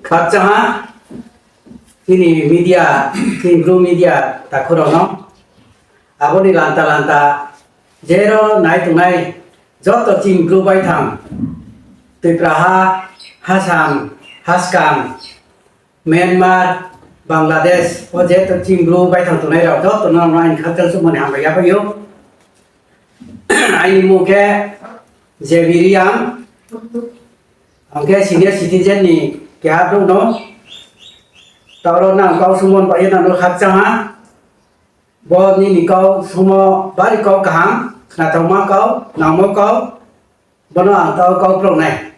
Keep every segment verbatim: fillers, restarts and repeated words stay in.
Khakchang ha, chini media, chini Bru media takhu rao no. Abo ni lanta lanta, jero nai tongnai, joto chini Bru baithang, Tripura ha, Hasam, Haskam, Myanmar, Bangladesh, o jeto chini Bru baithang tongnai rao, joto no aini khakchang suhmo ni hambai ya pai ou. Aini mmung khe J B Reang, ang khe senior citizen ni keha brouh no, taoh ro nang kau sungmo bai ye nang no khakchang ha. Bo nini kau sungmo bari kau kaham, khnathaoma kau, nangmo kau, bono ang taoh kau krung nai.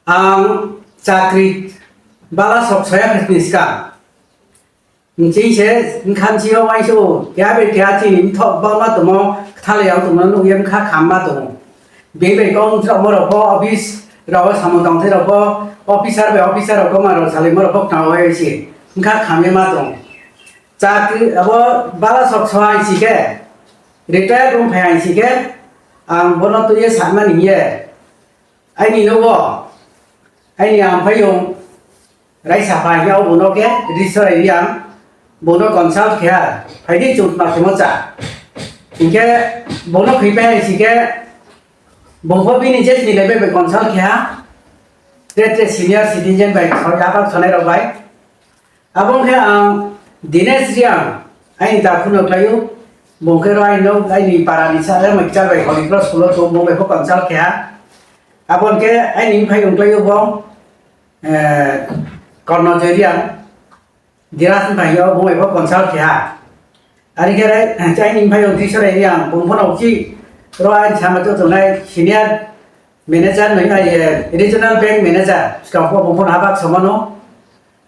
Ang chakri bala sok soya khe ni skang. Nching se, nkham si yo uaingsouh, keha bai keha chini mthoh bangma tongmo, kthalai ang tongmo nuh ye bkha khamma tong ou. Bini bai kau mchraomo rao pho, office rao wo samung tangthai rao pho, officer bai officer rao kauma rao salaimo rao pho khna uai se, bkha kham ye ma tong ou. Chakri, abo bala sok so hai si khe, retire ong phai hai si khe, ang bono tui ye sama ni hing ye, aini nouh wo, aini amphaiyong raisa phai hing ye, o bung no khe Risorai Reang, bung no consult khe ha, phai di chung tma khemo cha. Hing khe bung no khuipai hai si khe, bung pho bini je ni level bai consult khe ha, tre tre senior citizen bai, soi abak sonai rao bai. Abo ong khe ang Dinesh Reang, aini takhu no klái ou, bung khe ro aini no, aini para ni sa, Maikichar bai Holy Cross school wo tong, bung bai pho consult khe ha. Abo ong khe aini mphaiyong klái ou bo, eh, Kornojoy Reang, Diraj mphaiyong, bung bai pho consult khe ha. Are khe rai, aini mphaiyong Trisorai Reang, bung pho no chi, ro aini sama to tongnai senior manager, nai, eh, regional bank manager, skang pho bung pho no habak somo no,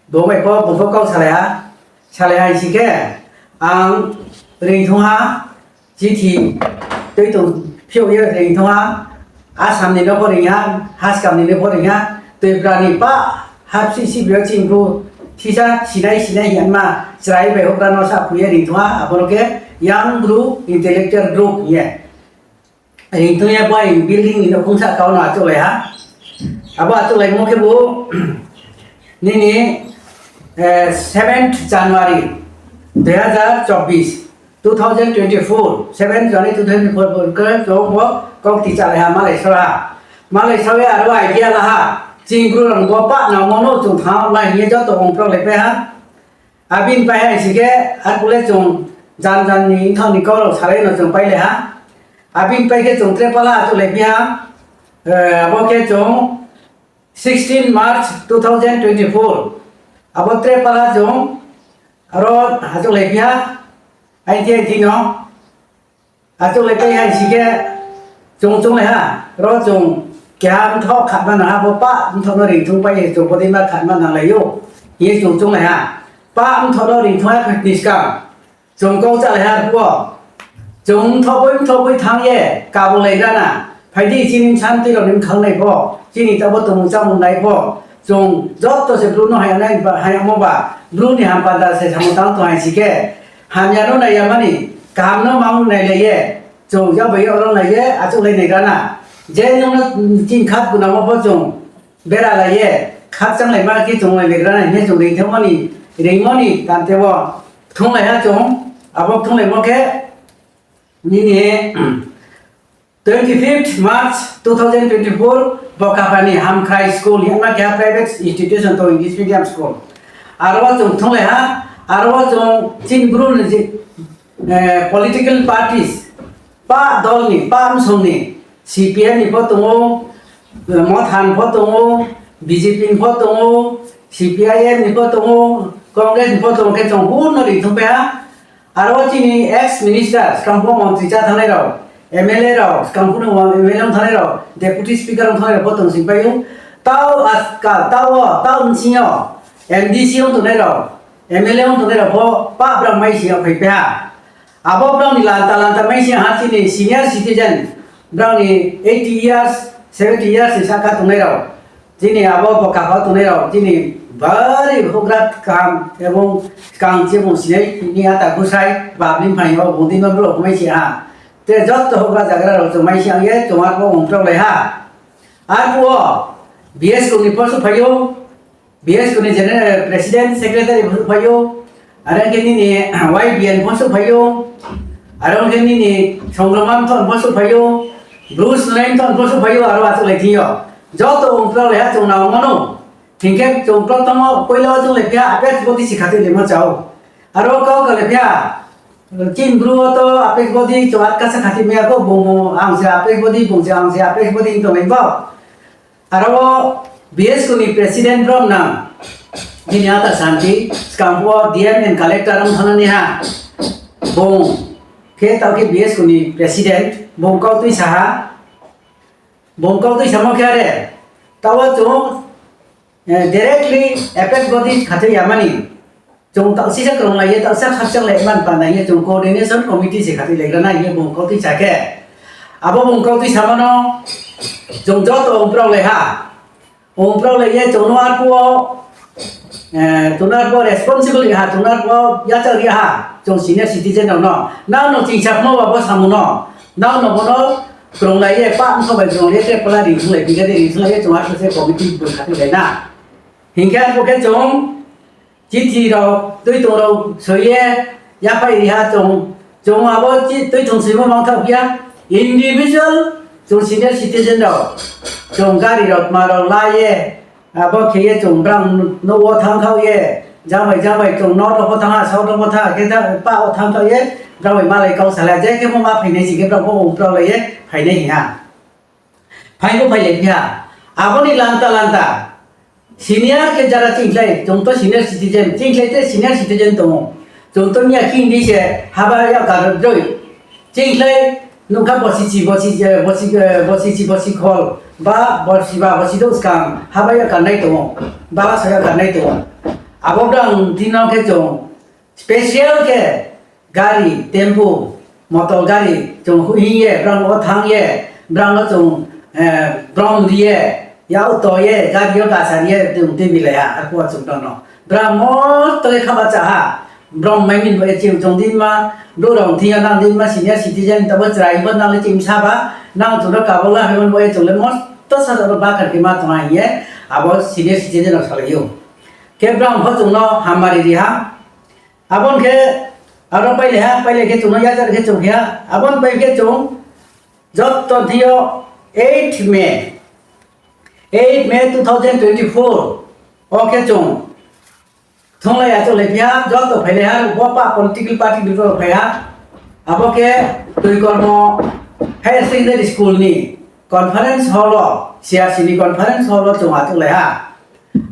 bung bai pho, bung pho kau salai ha, salai hai si khe, ang reing thung ha, chithi, tui tong phiouh ye reing thung ha, Assam ni no pho reing ha, Haskam ni no pho reing ha, Tripura ni pah, hapsi si biyag ching bu, thisa sinai sinai hingma, chrai bai houhgra no saphu ye reing thung ha, abo no khe Young Bru Intellectual Group hing ye. Reing thung ye bai building ni nouhkhong sahka wo no achouhlai ha. Abo achouhlaimo khe bo nini, eh, seventh January dui hazar chobbish, two thousand twenty-four, seventh January two thousand twenty-four khe chung bo kaukti chálai ha, malai só ha. Malai só ye aro idea la ha. Ching Bru rao bo pah nangmo no chung thanng nai hing ye joto ongprao lai pai ha. Abini pai hai si khe, arphuh le chung jan jan ni bthang ni kau rao salai no chung pailai ha. Abini pai khe chung tre pala achouhlai phi ha. Eh, abo khe chung sixteen March two thousand twenty-four. Abo tre pala chung aro achouhlai phi ha. Aini thing aini thing no. Achouhlai pai hai si khe, chung chounglai ha, ro chung keha mthoh khatma nang ha, bo pah mthoh no reing thung pai ye chung bodeima khatma nanglai ou, hing ye chung chounglai ha. Pah mthoh no reing thung ha khe ni skang, chung kau chálai ha arphuh wo. Chung mthoh boi mthoh boi thanng ye, kabolai gana. Phai di chini bsa mtoi rao ni bkhanglai pho, chini tabo tongmung chámung nai pho. Chung joto se Bru no haya nai ba, hayamo ba, Bru ni hampanda se samung tang tong hai si khe, hamya no nai ya mani, kaham no mang nailai ye, chung jabo ye oro nai ye, achouhlai nai gana. Je nung no chini khat gunamo pho chung beralai ye, khakchanglaima khe chung nai nai gana, hing ye chung reingthemo ni, reingmo ni tante wo, kthunglai ha chung, abo kthunglaimo khe, nini twenty-fifth March two thousand twenty-four, Bokapha ni Hamkhrai School hingma keha private institution tong, English medium school. Aro wo chung thunglai ha, aro wo chung chini Bru ni je, eh, political parties, pah dol ni, pah msong ni, C P M ni pho tong ou, Motha ni pho tong ou, B J P ni pho tong ou, C P I M ni pho tong ou, Congress ni pho tong ou, khe chung hur no reing thung pai ha. Aro wo chini ex minister, skang pho montri chá thanngnai rao, M L A rao, skang pho no M L A ong thanngnai rao, deputy speaker ong thanngnai rao pho tong sing pai ou. Tao askal, tao wo, tao bsing yo, M D C ong tongnai rao, M L A ong tongnai rao pho, pah brao mai sing yo phai pai ha. Abo brao ni lanta lanta mai sing ha chini senior citizen, brao ni eighty years, seventy years ni sahka tongnai rao. Chini abo Bokapha tongnai rao, chini bari houhgra kaham, ebong skang chibung sinai, ni ata gusai, babli phai yo, bung dima brouh mai sing ha. Te joto houhgra zagra rao chung mai sing ye, chung arphuh ongprao lai ha. Arphuh wo, BSCO ni pho souhphai ou, BSCO ni general president, secretary pho souhphai ou, are ong khe nini YBA ni pho souhphai ou, are ong khe nini Songrongma mthoh ni pho souhphai ou, Bru Snungnai mthoh ni pho souhphai ou, aro achouhlai thing yo. Joto ongphrao lai ha chung nangmo no. Hing khe chung prothom wo poila wo chung le phi ha apex body se khathoih le ma chao. Aro kau ka le phi ha, chini Bru wo to apex body chung atkasa khathoih mai ya kho, bung ang se apex body, bung se ang se apex body hing tonglai ba. Aro wo BSCO ni president brom nang, bini ata Santi, skang pho DM and collector ong thanngnaiha. Bung khe taoh khe BSCO ni president, bung kau tuisa ha. Bung kau tuisamo khe are, taoh wo chung directly apex body khathoih ya mani. Chung taoh sisa krunglai ye, taoh sa khakchanglai man panda hing ye chung coordination committee se khathoih laigra nai hing ye bung kau tuisa khe. Abo bung kau tuisamo no chung joto ongphrao lai ha. Ongphrao lai ye chung no arphuh wo, chung no arphuh wo responsible ri ha, chung no arphuh wo yachaoh ri ha, chung senior citizen rao no. Nang no chingsa phmo ba bo samung no, nang no bo no krunglai ye, pah mthoh bai krunglai ye, tre pala ringsunglai, bigade ringsunglai ye, chung arphuh se committee bung khathoih lai na. Hing khe arphuh khe chung chithi rao tuitung rao soi ye, yaphai ri ha chung, chung abo tuitung soimo mangthaoh phi ya, individual chung senior citizen rao, chung gari rao tma rao la ye, abo khe ye chung brang nouh wo thanngthaoh ye, jang bai jang bai chung north wo pho thanng ha, south wo pho thanng ha, khe pah wo thanngthaoh ye, brang bai malai kau salai, je khe bo ma phainai sing khe brang pho ongphrao lai ye phainai hing ha. Phai pho phailai phi ha. Abo ni lanta lanta senior khe jara chingkhlai, chung to senior citizen, chingkhlai te senior citizen tong ou. Chung to miya khindi se haba ya kar droi. Chingkhlai nungkha bosi chi, bosi chi, bosi khol, ba bosi ba, bosi douh skang haba ya karnai tong ou, bala so ya karnai tong ou. Abo brang tino khe chung special khe gari, tempu, motor gari chung hoih hing ye, brang no thanng ye, brang no chung brom ri ye, yag to ye, gari yo kasa ri ye, chung tuibilai ha, arphuh wo chung brang no. Brang mosto khe khaba cha ha, brom mai min bo ye chung chung di ma, brouh rao thing yo nang di ma, senior citizen, tabo chrai bo nang le chimsa ba, nang chung no kabo la hai bo ye chung le mosto sa no bakar khe ma tong ha hing ye, abo senior citizen rao salai ou. Khe brang pho chung no hamari ri ha, Abo ni khe, aro pailai ha, pailai khe chung no yajar khe chung khe ha, abo ni pai khe chung joto thing yo eight May, eight May two thousand twenty-four, o khe chung thunglai achouhlai phi ha, joto phailai ha, bo pah political party ni rao phai ha, abo khe Toikormo Higher Secondary School ni conference hall wo, CRC ni conference hall wo chung achouhlai ha.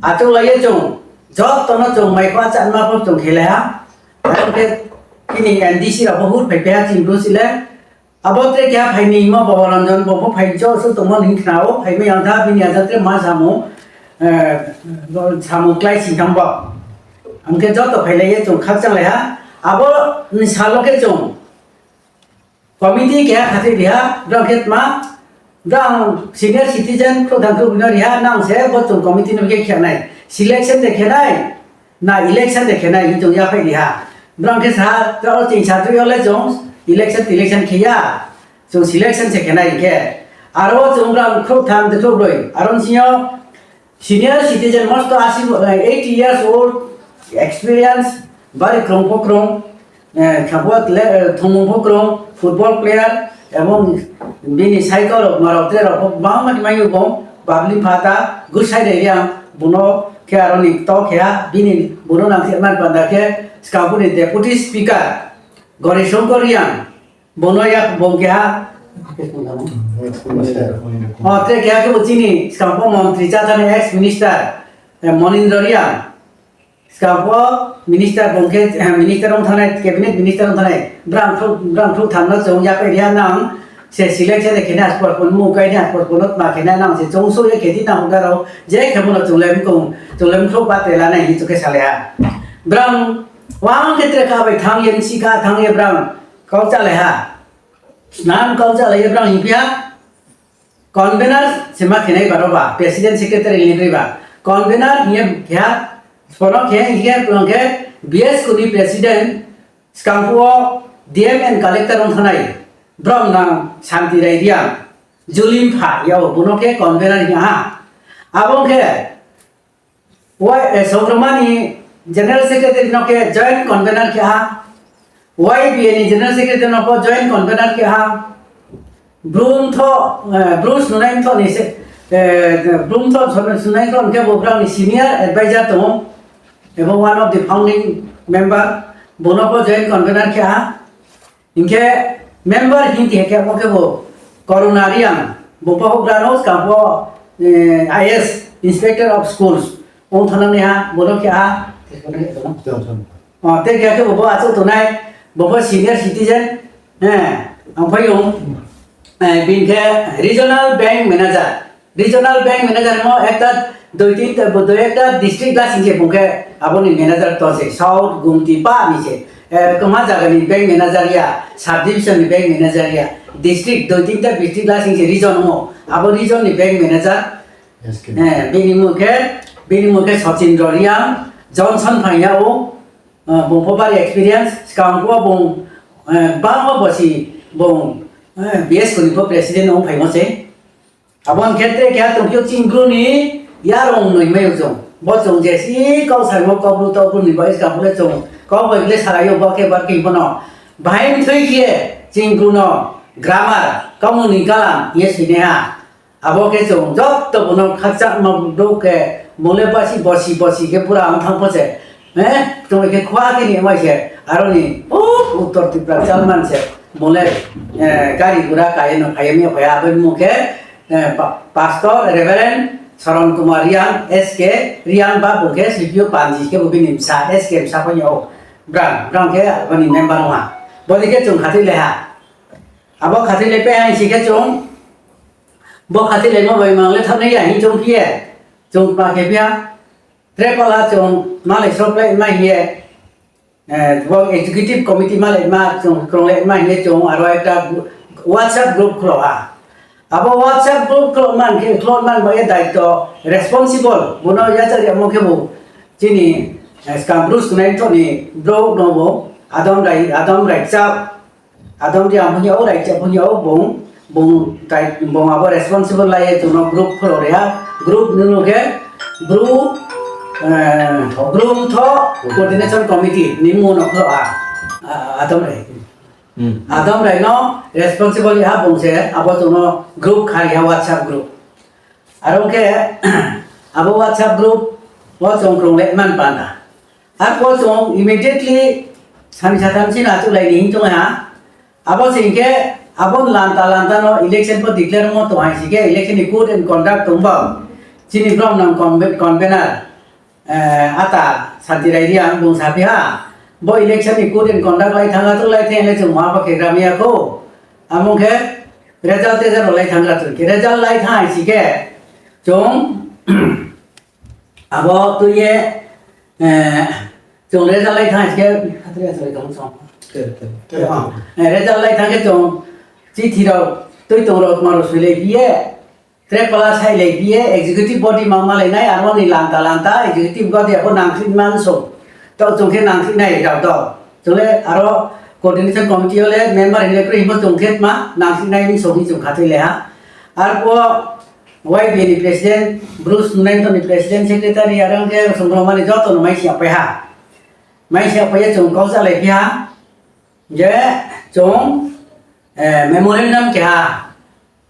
Achouhlai ye chung joto no chung mai pho chánma pho chung khelai ha. Abo khe chini NDC rao pho hur phaipai ha chini Bru si le. Abo tre keha phai ni mo Bhobo Ranjan bo pho phai cho su tongmo ni khna ou, phai mai yang tha bini aja tre ma samung, samung klái sing thang bo. Ang khe joto phailai ye chung khakchanglai ha. Abo ni sal wo khe chung committee keha khathoih ri ha, brang khe tma, brang senior citizen khrouhtham khrouhbroi no ri ha, nang se bo chung committee no khe khe nai. Selection de khe nai, na election de khe nai hing chung yaphai ri ha. Brang khe sa ha, tao ching sa tui yo le chung election telection khe ya. Chung selection se khe nai hing khe. Aro chung brang khrouhtham de khrouhbroi, aro sing yo Senior citizen mosto asi, eighty years old, experience, bari krung pho krung, thongmung pho krung, football player, ebong bini cycle rao, marao tre rao pho bangma ni mai ou bung, babli phata, Gusai Reang, bung no khe aro ni kto khe ha, bini bung no nang khe man panda khe, skang phu ni deputy speaker, Gori Shankar Reang, bung no yak bung keha, o, tre keha khe bo chini skang pho montri chá thani ex minister, Monindra Reang, skang pho minister bung khe, minister ong thanngnai, cabinet minister ong thanngnai, brang khrouh, brang khrouh tham no chung yapai ri ha nang, se selection de khe nai, sport pho mung kai nai, sport pho no tma khe nai nang se chung so ye khe di nang houhgra rao, je khe bo no chung le mkhrouh, chung le mkhrouh ba te la nai hing chung khe salai ha. Brang, wang khe tre kha bai thanng ye, bsi kha thanng ye brang, kau chálai ha. Snam kau chálai ye brang hing phi ha. Convener se ma khe nai baro ba, president secretary ni kroi ba. Convener hing ye khe ha, sbo no khe hing khe, brang khe BSCO ni president, skang phu wo DM and collector ong thanngnai, brang nang Santi Rai Reang, Julim pha yao, bung no khe convener hing ha. Abo khe, Y, eh, Songrongma ni General Secretary no khe Joint Convener khe ha, Y B A ni General Secretary no pho Joint Convener khe ha, Bru mtho, eh, Bru snunai mtho ni se, eh, Bru mtho snunai mtho khe bo brao ni senior advisor tong ou, ebo one of the founding member, bo no pho Joint Convener khe ha. Hing khe member hing ti khe abo khe bo Corona Reang, bo pho houhgra no skang pho, eh, I A S, Inspector of Schools, ong thanngnaiha, bo no khe ha. O, te khe khe bo pho achouh tongnai, bo pho senior citizen, eh, ang phai ong, eh, bini khe Regional Bank Manager, Regional Bank Manager mo ekta dui tinta, bo dui ekta district lasing se bung khe abo ni manager tong se, South Gumti pa ni se, eh, kma zaga ni bank manager ya, sub division ni bank manager ya, district dui tinta district lasing se region mo, abo region ni bank manager, eh, bini mung khe, bini mung khe Sachindra Reang, Johnson phai ya ou, eh, bung pho bari experience, skang pho bung, eh, bangma bosi bung, eh, B S K ni pho president ong phaimo se. Abo ni khetre khe tong khe ching Bru ni yarong noi mai ou chung. Bo chung je si kau saimo kau Bru tau Bru ni bai skang pho le chung kau bai le salai ou bo khe bar khe pho no. Bahai mthui khe ching Bru no grammar, kaumung ni kalam ye sinai ha. Abo khe chung joto bo no khakchangma brouh khe mole basi bosi bosi khe pura ong thanng pho se. Eh, chung khe khua khe ni mai se, aro ni, o, Uttor Tripura chalman se, mole, eh, gari gura kai ye no phai ye mi phai ya, abo ni mung khe, eh, pa-, Pastor Reverend Saran Kumar Reang, S K Reang ba bung khe C P O Panji khe bo bini bsa, S K bsa pho ni ou, brang, brang khe abo ni member ong ha. Bo dei khe chung khathoilai ha. Abo khathoilai pai ha hing si khe chung, bo khathoilaimo bai mang le thanng nai ya hing chung phi ye, chung tma khe phi ha. Tre pala chung malai sroklai ma hing ye, eh, bo executive committee malai ma chung krunglai ma hing ye chung aro ekta gru-, WhatsApp group khlo ha. Abo WhatsApp group khlo man khe, khlo man bai ye daito responsible, bo no yachar yamo khe bo chini, eh, skang Bru snunai mtho ni brouh no bo, Adam Rai, Adam Raikchak, Adam Reang pho ni ou, Raikchak pho ni ou, bung, bung tai, bung abo responsible lai ye chung no group khlo ri ha, group ni mung khe Bru, eh, Bru mtho coordination committee ni mung no khlo ha, a-, Adam Rai. Adam Rai no responsible ha bung se, abo chung no group khari ha WhatsApp group. Aro khe, abo WhatsApp group wo chung krunglai man panda. Arphuh chung immediately sani satham sini achouhlai ni hing tong ha. Abo se hing khe, abo lanta lanta no election pho declare mo tong hai si khe, election ni code and conduct tong ba. Chini brom nang conve-, convener, eh, ata Santi Rai Reang bung saphi ha. Bo election ni code and conduct lai thang, achouhlai thang le chung ma pho khe gram ya kho. Amo khe result tesa rao lai thang ra chung khe, result lai thang hai si khe, chung abo tui ye, eh, chung result lai thang hai si khe, eh, result lai thang khe chung chithi rao, tui tong rao, tma rao soilai phi ye, tre pala sailai phi ye, executive body ma malai nai, aro ni lanta lanta, executive body abo nangkhri man song. Taoh chung khe nangkhri nai rao do. Chung le aro coordination committee yo le member hing le kroi himo chung khe tma nangkhri nai hing song hing chung khathoilai ha. Arphuh Y B A ni president, Bru snunai mtho ni president, secretary, aro khe Songrongma ni joto no mai si yag pai ha. Mai si yag pai ye chung kau chalai phi ha. Je chung, eh, memorandum keha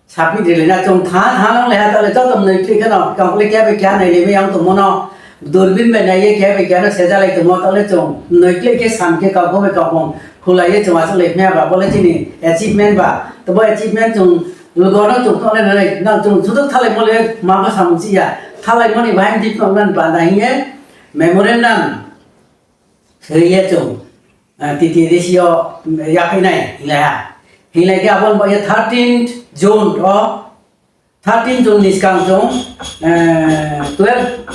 submit rilai na chung tha, tha nang le ha, taoh le joto mnoi kri khe no, kang le keha bai keha nai le mi yang tongmo no, durbin bai nai ye keha bai keha no sejalai tongmo, taoh le chung mnoi kri khe sam khe kau bo bai kau bung khulai ye chung achouhlai phi ha ba, bo le chini achievement ba, to bo achievement chung lugo no chung tong le nai, nang chung sudu thalaimo le ma bo samung chi ya, thalaimo ni bahai di tong nang panda hing ye memorandum soi ye chung, eh, T T A D C yo, mm, yaphai nai hinglai ha. Hinglai khe abo ni baoh ye thirteenth June wo, thirteenth June ni skang chung, eh, twelve,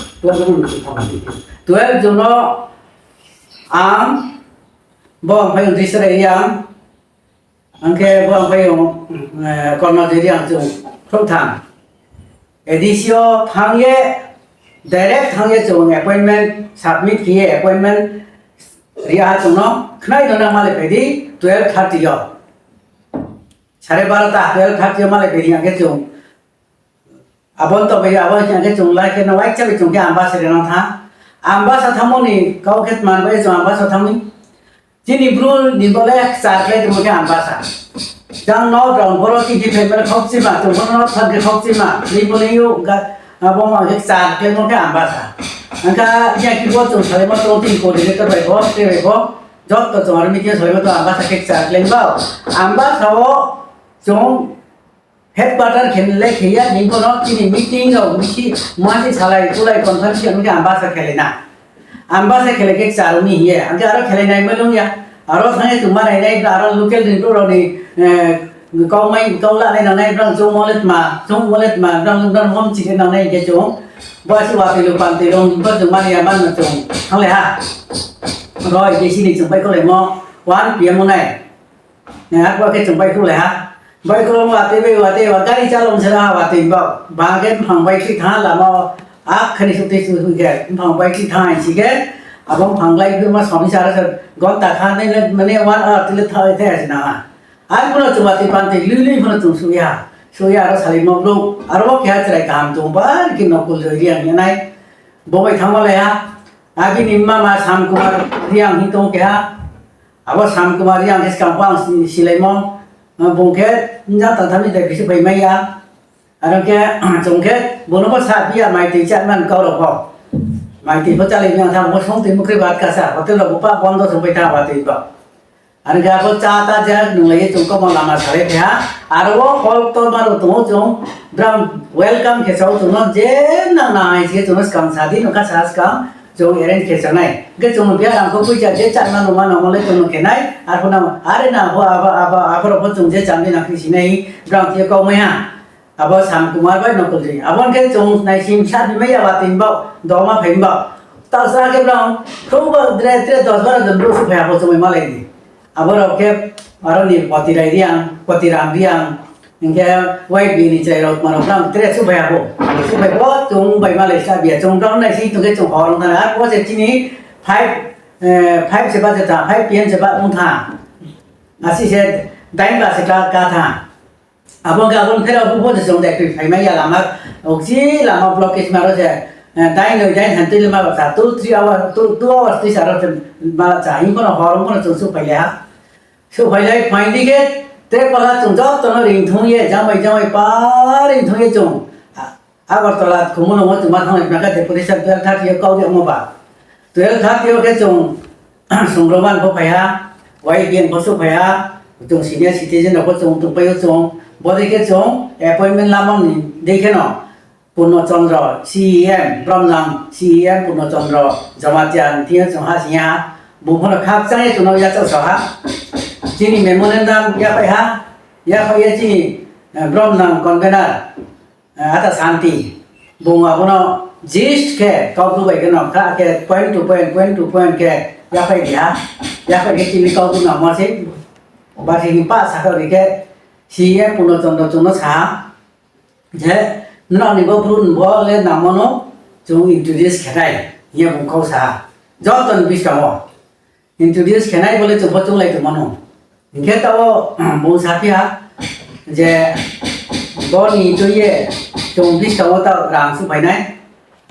twelve June wo ang, bo ang phai ong Trisra Reang, ang khe bo ang phai ong, eh, Korno Jiri ang chung khrouh thang. A D C yo thang ye, direct thang ye chung appointment submit khe ye appointment ri ha chung no, khnai no na malai phai di twelve thirty yo. Sare barota, twelve thirty yo malai phai di ang khe chung Abo ni tobai abo khe chung lai khe no waisa bai chung khe Ambasa rao no thanng. Ambasa thanngmo ni kau khe tma bai chung Ambasa thanng mi. Chini Bru ni bo le kchar klái tongmo khe Ambasa. Jang no rao boro chini phaimo le khaukchima, chung boro no thanng khe khaukchima, ni bo le yo ga, abo ma khe kchar kláimo khe Ambasa. Ang kha ya khe bo chung salaimo tong chini coordinator bai bo, tre bai bo, joto chung aro meeting salaimo tong Ambasa khe kchar klái ba. Ambasa wo chung headquarter khe le khe ya, ni bo no chini meeting rao bisi, masi salai, kulai, conference khe Ambasa khe lai na. Ambasa khe lai khe kchar mi hing ye, ang khe aro khe lai nai ma nung ya. Aro thanng ye chung ma nai nai, aro local ni brouh rao ni, eh, kau mai, kau la nai nang nai, brang chung mo le tma, chung mo le tma, brang, brang hom chi khe nang nai khe chung. Bo si watoi lo pantoi lo, bo chung ma nai ya, ma no chung thanng lai ha. Roi, bisi ni chung baihkhouhlaimo, one P M ong nai. Arphuh khe chung baihkhouhlai ha. Baihkhouhlai watoi bai watoi, wa gari chalong se ra ha watoi ba. Ba khe mphang baihkhouhlai thanng ha lama wo, ak khani sutui sutui khe, mphang baihkhouhlai thanng ha si khe, abo mphang lai khe ma sami sa ra se, gonta kha nai le, mane one hour tui le thanng thai ha si nang ha. Arphuh no chung watoi pantoi lui lui pho no chung suh ya. Suh ya aro salaimo brouh, aro wo keha chrai kaham tong ba, khe Nokul Joy Reang ye nai. Bo bai thanngma lai ha. Abo ni mama Sam Kumar Reang hing tong keha. Abo Sam Kumar Reang khe skang pho ang si-, silaimo. Bung khe jang tang tha mi dei khe se phai mai ya. Aro khe, chung khe, bung no pho sa phi ya, maitoi chairman kau rao pho. Maitoi pho chálai mi ang tha, bo song tui mukri bat kasa, hotel rao bo pa bondo song pai tha, watoi ba. Aro khe abo chá ta je nunglai ye chung kauma lama salai phai ha. Aro wo hall ktorma rao tong ou chung, brang welcome khe sa ou chung no, je nang nang hai se chung no skang sa di, nung kha sa skang, chung arrange khe sa nai. Khe chung no phi ya rang kho poicha je chá ma nung ma nang mo le chung no khe nai, arphuh nang, are nang pho abo, abo, abo rao pho chung je chá mi nang khe si nai, brang khe kau mai ha. Abo Sam Kumar bai Nokul Joy. Abo khe chung naising sa bi mai ya watoi ba, doma phai ba. Taoh sa khe brang, khrouh ba dre tre dos baro jon brouh suh phai abo chung bai malai di. Abo rao khe, aro ni Potirai Reang, Potiram Reang, hing khe Y B ni chrai rao tma rao brang tre suh phai abo. Suh phai bo chung bai malai sa bi ya, chung brang naising tong khe chung hor ong thanng nai. Arphuh se chini five, eh, five se ba je tha, five P M se ba ong tha. Asi se dain ba se ka, ka tha. Abo khe abo ni pherao phuh pho se chung dai phai mai ya lama, okchi lama blockage ma ro se, eh, dain noi dain than tui le ma ba cha, two, three hour, two, two hours tui sa ro se ma cha, hing pho no hor ong pho no chung suh phai le ha. Suh phai le phai di khe, tre pala chung joto no ring thung ye, jang bai jang bai pa ring thung ye chung. A-, Agartala khumulung wo chung ma thannglai phna kha deputation twelve thirty yo kau ri yagmo ba. Twelve thirty yo khe chung Sungroman pho phai ha, Y B N pho suh phai ha, chung senior citizen rao pho chung tongpai ou chung, bodei khe chung appointment lamo ni dei khe no, Purno Chandra, C E M, Bromnang C E M Purno Chandra Jamatia ni thing yo chung ha sing ha, bung pho no khakchang ye chung no yachaoh sa ha. Chini memorandum yaphai ha, yaphai ye chini, eh, Bromnang convener, eh, Ata Santi, bung abo no gist khe kau bru bai khe no kha khe point to point, point to point khe yaphai di ha, yaphai khe chini kau bru nangmo se, ba se hing pa sa kha ri khe, C E M Purno Chandra chung no sa ha, je, nrao ni bo bru ni bo le nangmo no chung introduce khe nai, hing ye bung kau sa ha. Joto ni buskang wo introduce khe nai bo le chung pho chounglai tongmo no. Hing khe taoh bung saphi ha je bo ni tui ye chung buskang wo taoh rang suhphai nai.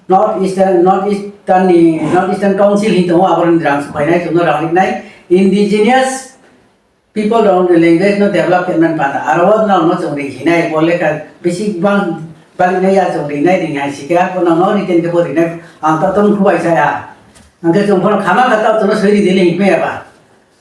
North Eastern, North Eastern ni, North Eastern Council hing tong ou, abo ni rang suhphai nai, chung no rang ri nai. Indigenous people rao ni language no develop khe man panda, aro wo nrao no chung ri hi nai, bo lekha bisi bang bali nai ya chung ri nai, ri hai si khe, arphuh nrao no written khe bo ri nai, ang taoh tong khubai sa ya. Ang khe chung pho no khama kha taoh chung no soi ri di le hing mai ya ba.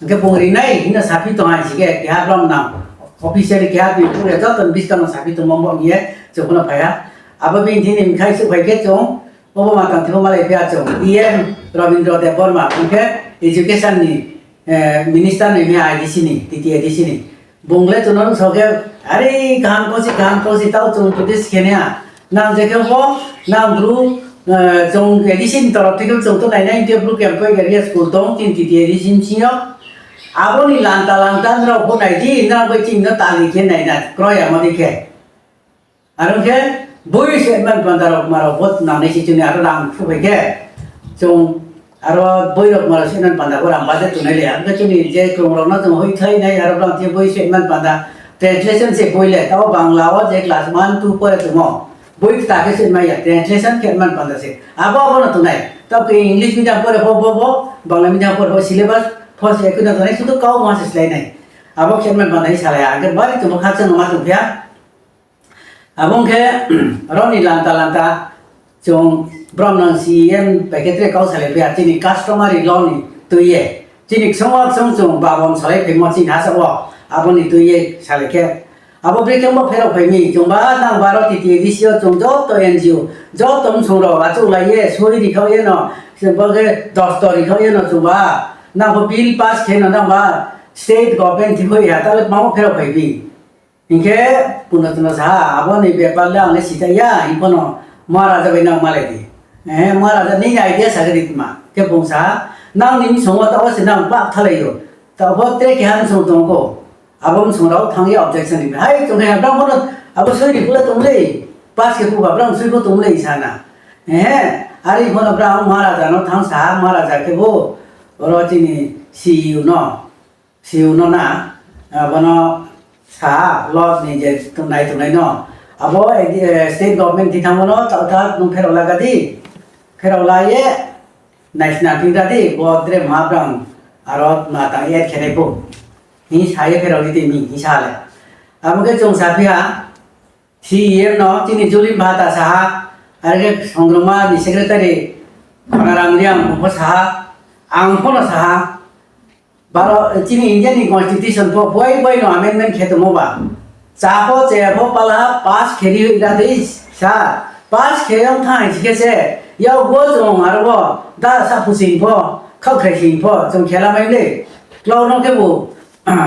Ang khe bung ri nai hing no saphi tong hai si khe, keha Bromnang officially keha tui phuh ya joto ni buskang no saphi tongmo bo hing ye chung pho no phai ha. Abo bini thing ni mkhai suhphai khe chung, obo ma tang thimo malai phi ya chung, E M Rabindra Debbarma, bung khe education ni, eh, minister ni mi A D C ni, T T A D C ni. Bung le chung no nuhsao khe, are kaham kho se, kaham kho se, taoh chung introduce khe nai ha. Nang je khe pho, nang bru, eh, chung A D C ni torof theke chung to nai nai, hing khe bru khe employ area school tong, chini T T A D C bsing yo. Abo ni lanta lanta nrao pho nai di, nrao bai chini no tali khe nai na, kroi ya mo di khe. Are ong khe, boi se man panda rao ma rao bo nangnai se chini aro rang suhphai khe, chung aro boi rao ma rao se man panda bo rang budget tongnai le, are ong khe chini je krung rao no chung hoihkhlai nai, aro brang khe boi se man panda, translation se boi le, taoh Bangla wo je class one, two pore tongmo, Boi kta khe se mai ya, translation khe man panda se. Abo, abo no tongnai. Taoh khe English medium pore pho, bo, bo, Bangla medium pore pho, syllabus pho se ekoi no tongnai, sudu kau ma se slái nai. Abo khe man panda hing salai ha, hing khe bari tongmo khakchang no ma tong phi ha. Abo ong khe, aro ni lanta lanta, chung brom nang C E M bai khe tre kau salai phi ha, chini customary law ni tui ye. Chini ksung wa ksung chung babom salai phaimo chini hasa wo, abo ni tui ye salai khe. Abo brekhe bo pherao phai mi, chung ba nang ba aro T T A D C o chung joto N G O, joto msung rao achouhlai ye, soi ri khaoh ye no, bo khe dosto ri khaoh ye no chung ba, nang bo bill pass khe no nang ba, state government thi khoi ha, taoh le ma bo pherao phai mi. Hing khe Punochno sa ha, abo ni bepar le ang le sithai ya, hing pho no Maharaja bai nang malai di. Eh, Maharaja nini idea sa khe di tma. Khe bung sa ha, nang ni msung wo taoh wo se nang pah thalai ou. Taoh pho tre keha msung tong kho. Abo msung rao thanng ye objection ri. Hai, chung khe ha, brang pho no, abo soi ri phu le tong lei. Pass khe phu ba brang soi pho tong lei sa na. Eh, are pho no brang Maharaja no thanng sa ha, Maharaja khe bo, oro chini C E O no. C E O no na, abo no sa ha, law ni je tongnai tongnai no. Abo, eh, state government thi thanngmo no, taoh ta nung pherao la ga di. Pherao la ye, naisna phi ra di, bo tre ma brang, aro ma tang add khe nai pho. Hing sa ye pherao ri di mi, hing sa le. Abo khe chung sa phi ha, C E M no, chini Julim Bhata sa ha, are khe Songrongma ni secretary, Khanaram Reang pho sa ha, ang pho no sa ha, baro, chini India ni constitution pho boi boi no amendment khe tongmo ba. Cha pho, che pho, pala pass khe ri ra di sa, pass khe yong thanng si khe se, yak bo chung aro bo, da sa phu sing pho, khaohkhrai sing pho, chung khela mai le. Klau no khebu,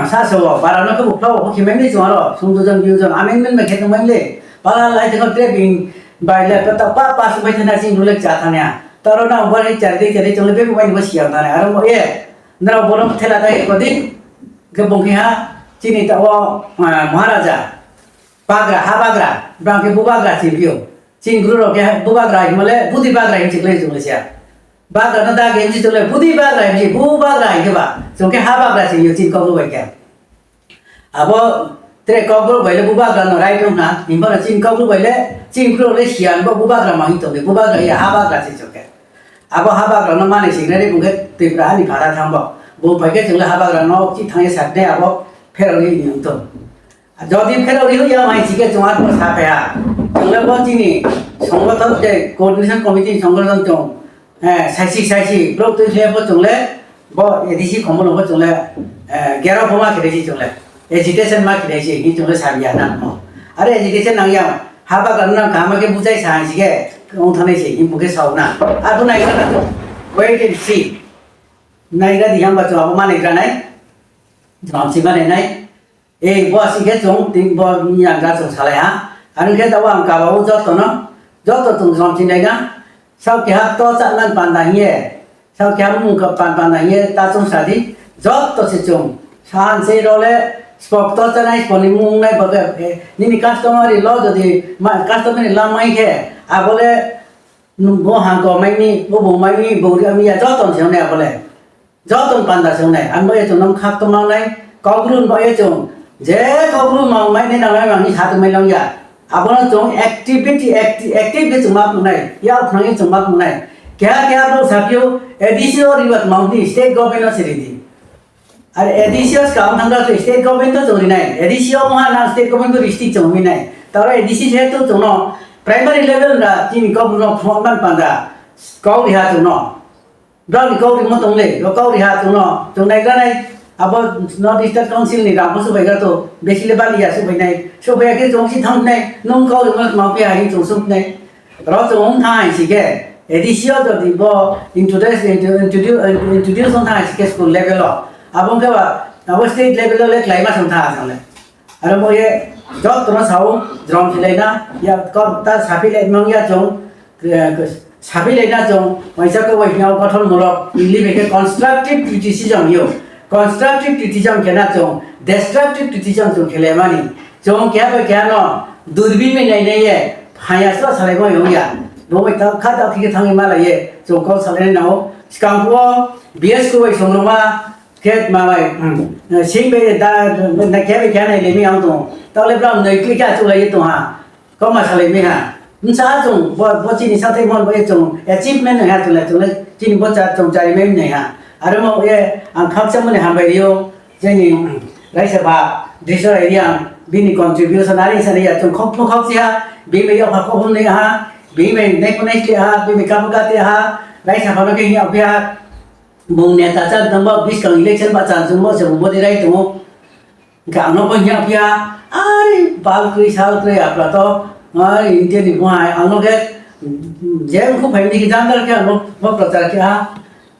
sa se wo, bara no khebu klau pho khe mai le chung aro, sungdu jon, biu jon, amendment bai khe tong mai le. Pala lai thang tre bini bai le, pa ta pa, pass bai thang na ching ru le cha thanng ya. Taro na bo le chari dei, chari chung le bebu bai ni bo siya thanng ya. Aro mo ye, nrao bo no thela ta ye ko di, khe bung khe ha, chini taoh wo, ah, Maharaja, bagra, ha bagra, brang khe bubagra ching phi ou. Chini Bru rao khe bubagra hingmo le, budi bagra hing ching le chung le siya. Bagra no da khe hing chi chung le, budi bagra hing chi, bubagra hing khe ba, chung khe ha bagra ching ou, chini Kaubru bai khe. Abo tre Kaubru bai le bubagra no right ong na, himba no chini Kaubru bai le, chini Bru rao le siya bo bubagra ma hing tong de, bubagra ya ha bagra se chung khe. Abo ha bagra no manai sing nai re bung khe Tripura ha ni phara thanng bo. Bung phai khe chung le ha bagra no chi thanng ye saknai abo pherao ri ni ong tong. Jodi pherao ri ya mai si khe chung arphuh sa phai ha. Chung le bo chini songgothon je coordination committee ni songgothon chung, eh, saisi saisi brouh tui khe pho chung le bo A D C khombo no pho chung le, eh, gherao pho ma khe nai se chung le, agitation ma khe nai se hing chung le sa ya na. Are agitation nang ya, ha bagra no nang kaham khe bujai sa hai si khe ong thanng nai se hing bung khe sao na. Arphuh naigra na chung, wait and see. Naigra di himba chung abo manaigra nai. Jrom si manai nai. Ei, bo si khe chung, tini bo ni ang ga chung salai ha. Are ong khe taoh ang kaba wo joto no, joto chung jrom si nai na. Sao keha kto chá nan panda hing ye, sao keha mung ka pan panda hing ye, ta chung sa di, joto se chung. Sahan se ro le, spo kto chánai, spo ni mung nai bo khe, eh, nini customary law jodi, ma, customary law mai khe, abo le, nung bo hangko mai mi, bo bung mai mi, bung ri mi ya, joto se ong nai abo le. Joto ni panda se ong nai, ang bo ye chung no khakto ma nai, Kaubru bo ye chung, je Kaubru ma mai nai nang nai mang ni sa tong mai lang ya. Abo no chung activity, acti-, active khe chung ma phnuh nai, yak phnang ye chung ma phnuh nai. Keha keha brouh saphi ou, A D C o ri ba tma ong di, state government no se ri di. Are A D C o skang thang da state government no chung ri nai, A D C o ong ha nang state government no ri sti chung ri nai. Taro A D C se tu chung no primary level ra chini Kaubru no phnuh man panda, kau ri ha chung no. Brao ni kau rimo tong le, bo kau ri ha chung no, chung naigra nai, abo North Eastern Council ni rang pho souhphai gra to, besi le bali ya souhphai nai, souhphai ya khe chung si thanng nai, nung kau rimo tma phi ha hing chung souh nai. Ro chung ong thanng hai si khe, A D C o jodi bo introduce, introduce, introduce ong thanng hai si khe school level o. Abo ong khe ba, abo state level o le kláima song thanng ha chung le. Aro bo ye, joto no sao, jrom si lai na, ya, kau ta saphi lai mang ya chung, eh, saphi lai na chung, waisa kau bai hing yag gothon mulok, English bai khe constructive criticism hing ou. Constructive criticism khe na chung, destructive criticism chung khe le mani. Chung keha bai keha no, durbin bai nai nai ye, phaya sro salai bo ong ya. Bo bai ta kha ta khe thanng ye malai ye, chung kau salai nai nang ou. Skang phuh wo, B S kau bai Songrongma, khe ma bai, hmm, sing bai da, da khe bai khe nai le mi ang tong. Taoh le brao noi kli khe achouhlai ye tong ha. Kau ma salai mi ha. Bsa chung bo, bo chini sathaimo bo ye chung achievement nai ha, chung le, chung le chini bo cha, chung charimai nai ha. Aro mo ye ang khakchangmo ni hambai ri ou, chini raisapha Drisho Reang, bini contribution are sa ya, chung khokphu khokchi ha, bini bai yapha khokphu nai ha, bini bai naiphunai khe ha, bini bai kaphu kate ha, raisapha no khe hing yag phi ha, bung neta chá tong bo, buskang election ba chá tong bo, se bung bo di rai tong ou. Hing khe ang no pho hing yag phi ha, are bal kroi sal kroi apra to, are India ni bung hai, ang no khe, je mkhu phai ni khe jandar khe ang no pho prochar khe ha,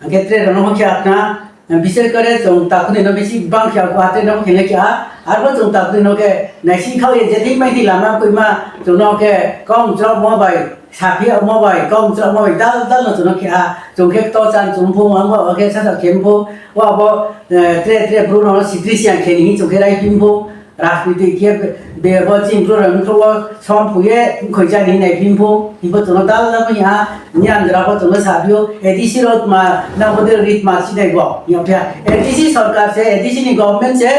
ang khe tre rao no pho khe ha khna, bises kore chung takhu ni no bisi bang khe ha, tre no pho khe le khe ha, arpho chung takhu ni no khe naising khaoh ye je thik mai thik lama koima, chung no khe kau mchromo bai, saphi yagmo bai, kau mchromo bai, dal dal no chung no khe ha, chung khe kto chan chung pho, ang bo khe sasa khe pho, wa bo, tre tre bru no sitri siang khe ni hing chung khe rai phi pho, rajniti khe be bo chini bru rao mthou wo som phu ye mkhoi chá ni hing nai phi pho, hing pho chung no dal dal pho hing ha, ni andra pho chung no saphi ou, ADC rao tma, nang bo de ri tma si nai bo, hing yag phi ha, ADC sorkar se, ADC ni government se,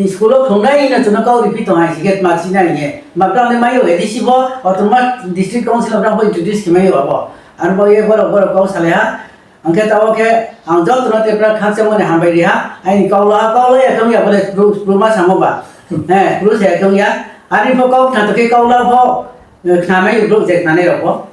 school wo phrungnai no chung no kau ri phi tong hai si khe tma si nai hing ye. Ma brang le mai ou ADC bo, autonomous district council wo brang pho introduce khe mai ou abo. Ano bo ye borao, borao kau salai ha. Ang khe taoh wo khe, ang joto no tepra khakchangmo ni hambai ri ha. Aini kau la ha, kau la ya tong ya bo le, bru, bru ma samo ba. Bru se ya tong ya. Ani pho kau khna tong khe kau la pho, khna mai ou brouh je khnanai rao pho.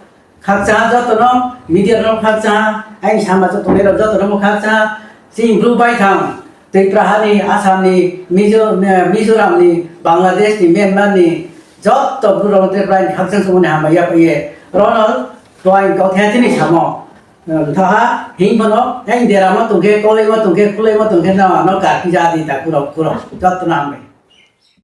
Khakchang ha joto no, media rao no khakchang ha, aini sama joto tongnai rao joto no pho khakchang ha, chini bru baithang, Tripura ha ni, Assam ni, Mizo-, Mizoram ni, Bangladesh ni, Myanmar ni, joto bru rao no tepra aini khakchang songmo ni hambai yaphaih ye. Ronald, to aini kau the chini samo. Mtha ha, hing pho no, aini deramo tong khe, kolaimo tong khe, khulaimo tong khe, no, no, karphi ja di ta, kurao, kurao, joto no hambai.